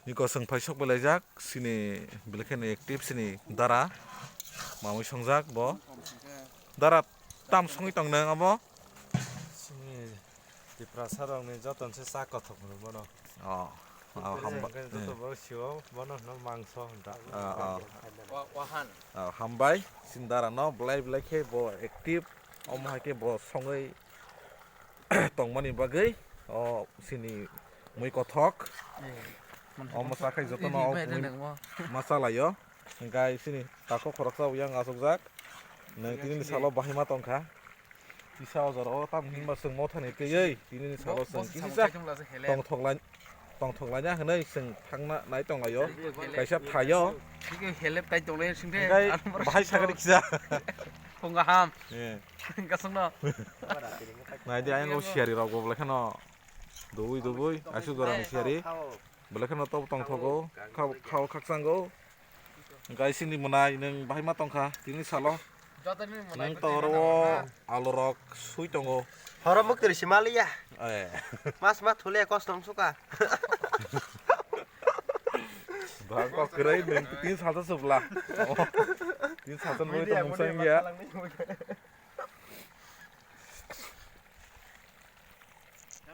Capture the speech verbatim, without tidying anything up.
Niko chwng phai sok belaijak, sini belai kheno active sini dara. Mamui songjak bo. Dara tam songwi tong nang abo? Sini Tiprasa rokni joto se chak kothok hwnwi bono. Oh, oh, hamba. Hwnkhe joto borok sio bono hwno mangso hwnta. Oh, oh. Wa-, wahan. Oh, hambai, sini dara no belai belai khe bo active. Omo hai khe bo songwi tongmani bagwi o sini mui kothok. Eh, omo chakhai jotono o mui ma chalaio. Hingkai sini takhuk khoroksa yang asukjak. Nang tinini salo bahai ma tongkha. Tisa o jorao tam hinba chwng mothani twiwi tinini salo chwng kisa tongthok lai. Tongthok laina hwnwi chwng thangna nai tonglaio. Kaisa thaio. Helep tai tonglai singkhe. Hingkai bahai sakani kisa. Phung kaham. Eh. Kasungno. Naidi ayang o siyari rok bo belai kheno. Dubui dubui, asuk jora ni siyari. Belai kheno tobo tongthogo. Khao, khao khakchanggo. Hingkai sini mwnai nwng bahai ma tongkha tini salo. Nwng to oro o alu rok sui tongo. Horo muktri si maliya. Eh. Mas ma thule kos tong suka. Bang kok kwrwi nwng tin salsa subla. Tin salsa nwng tong mungsang ya.